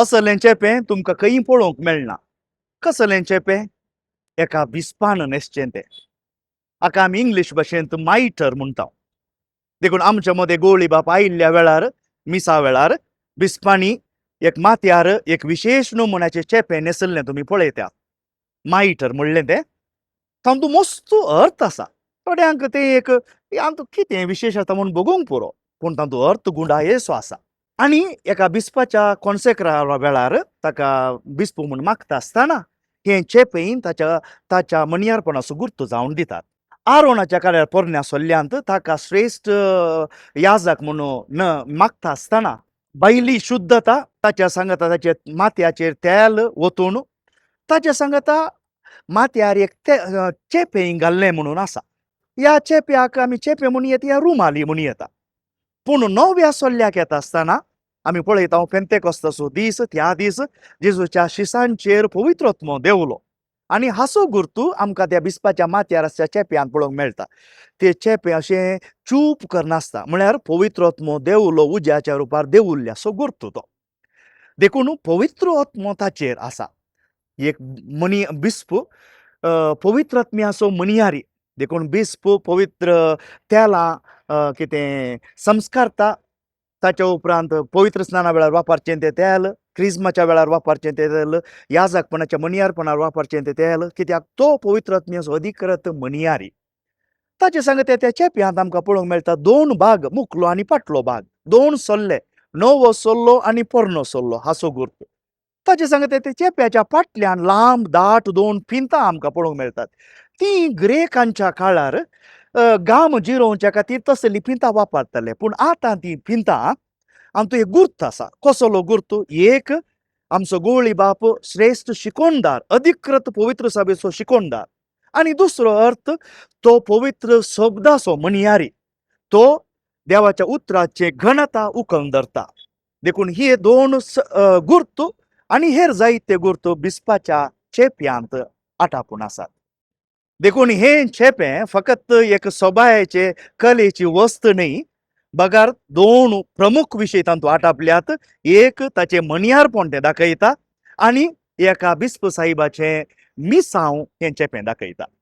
असलें चेपें तुमकां खंयी पळोवंक मेळना. कसलें चेपें? एका बिस्पान न्हेसचें तें. हाका आमी इंग्लीश भाशेंत मायटर म्हणटा. देखून आमच्या मदें गोवळी बाप आयिल्ल्या वेळार, मिसा वेळार बिस्पांनी एक माथ्यार एक विशेश नमुन्याचें चेपें न्हेसल्लें तुमी पळयतात. मायटर म्हणलें तें. तातूंत मस्त अर्थ आसा. थोड्यांक तें एक हातूंत कितें विशेश आसा म्हूण बगूंक पुरो, पूण तातूंत अर्थ गुंडायेचो आसा. आनी एका बिस्पाच्या कोन्सेक्रा वेळार ताका बिस्प म्हूण मागता आसतना हें चेपें ताच्या ताच्या मणयारपणाचो गुर्त जावन दितात. आरोणाच्या काळार पोरण्या सोल्ल्यांत ताका श्रेश्ठ याजक म्हणून न मागता आसतना बायली शुद्धता ताच्या सांगता, ताचे माथ्याचेर तेल ओतून ताच्या सांगता माथ्यार एक ते चेपें घाल्लें म्हणून आसा. ह्या चेप्याक आमी चेपें म्हणून येता या रुमाली म्हणून येता. पूण नव्या सोल्ल्याक येता आसतना आमी पळयता, पेंतेकोस्ताचो दीस, त्या दीस जेजूच्या शिसांचेर पवित्र आत्मो देंवलो आनी हाचो गुर्तू आमकां त्या बिस्पाच्या माथ्यार आसच्या चेप्यान पळोवंक मेळटा. ते चेपें अशें चूप करनासता, म्हळ्यार पवित्र आत्मो देंवलो, उज्याच्या रुपार देंवुल्ल्याचो गुर्तू तो. देखून पवित्र आत्मो ताचेर आसा. एक मनी बिस्प पवित्र आत्म्याचो मनियारी. देखून बिस्प पवित्र तेलां कितें संस्कारता. ताच्या उपरांत पवित्र स्नाना वेळार वापरचें तें तेल, क्रिज्माच्या वेळार वापरचें तें तेल, याजकपणाच्या मनियारपणार वापरचें तें तेल, कित्याक तो पवित्र आत्म्याचो अधिकृत मनियारी. ताचे सांगता त्या चेप्यांत आमकां पळोवंक मेळटा दोन भाग, मुकलो आनी फाटलो भाग, दोन सोल्ले, नवो सोल्लो आनी पोरणो सोल्लो हाचो गुर्त. ताचे सांगता त्या चेप्याच्या फाटल्यान लांब दाट दोन पिंतां आमकां पळोवंक मेळटात. ती ग्रेकांच्या काळार गाम जिरोवच्या खातीर तसली पिंतां वापरताले. पूण आतां ती पिंतां आमचो एक गुर्त आसा. कसलो गुर्त? एक आमचो गोवळी बाप श्रेश्ठ शिकोणदार, अधिकृत पवित्र सभेचो शिकोणदार, आनी दुसरो अर्थ तो पवित्र शब्दाचो मनियारी. तो देवाच्या उतराचे घनता उखलून धरता. देखून ही दोन गुर्त आनी हेर जायते गुर्त बिस्पाच्या चेप्यांत आटापून आसात. देखून हें चेपें फकत एक सोबायेचे कलेची वस्त न्हय, बगार दोन प्रमुख विशय तातूंत आटापल्यात. एक, ताचें मनियारपण तें दाखयता आनी एका बिस्प साहिबाचें मिसांव हें चेपें दाखयता.